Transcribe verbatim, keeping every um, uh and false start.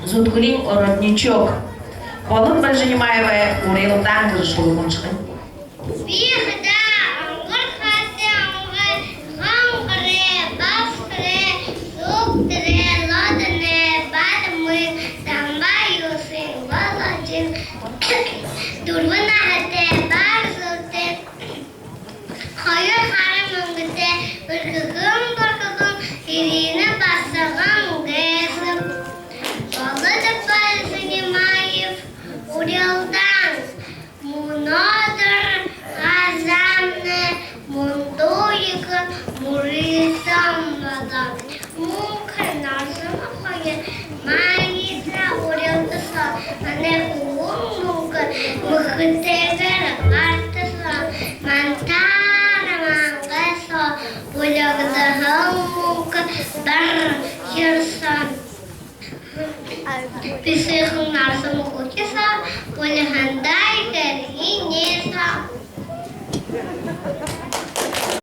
Зүдхэриин родничок. Болон Бальжинимаевай «Урилдаан» гэжэ шүлэг уншахань. Би хадаа онгор хаатай онгой хонгорой, басагай, сүүгтэрэй, лодоной, бадмын, дамба юусын, болодын, дүрбэн наһатай, бага зүүтэй, хоёр хара мэнгэтэй, үргэһэн, бурхалан, эрьенэ басаган гээшэб. Болодов Бальжинимаев, «Урилдаан». Мүнөөдэр газаамнай мүндүү ехэ мүрысөөн болоо. Мүнхэ Нарсамаг хоёр магистраль урилдаа соо, манай хүбүүн Мүнхэ мэхэтэйгээр гартаа соо, мантаар мангай соо булигдаһан Мүнхэ баран ерэһэн. Бишыхан Нарсамаг хүхи соо булиһан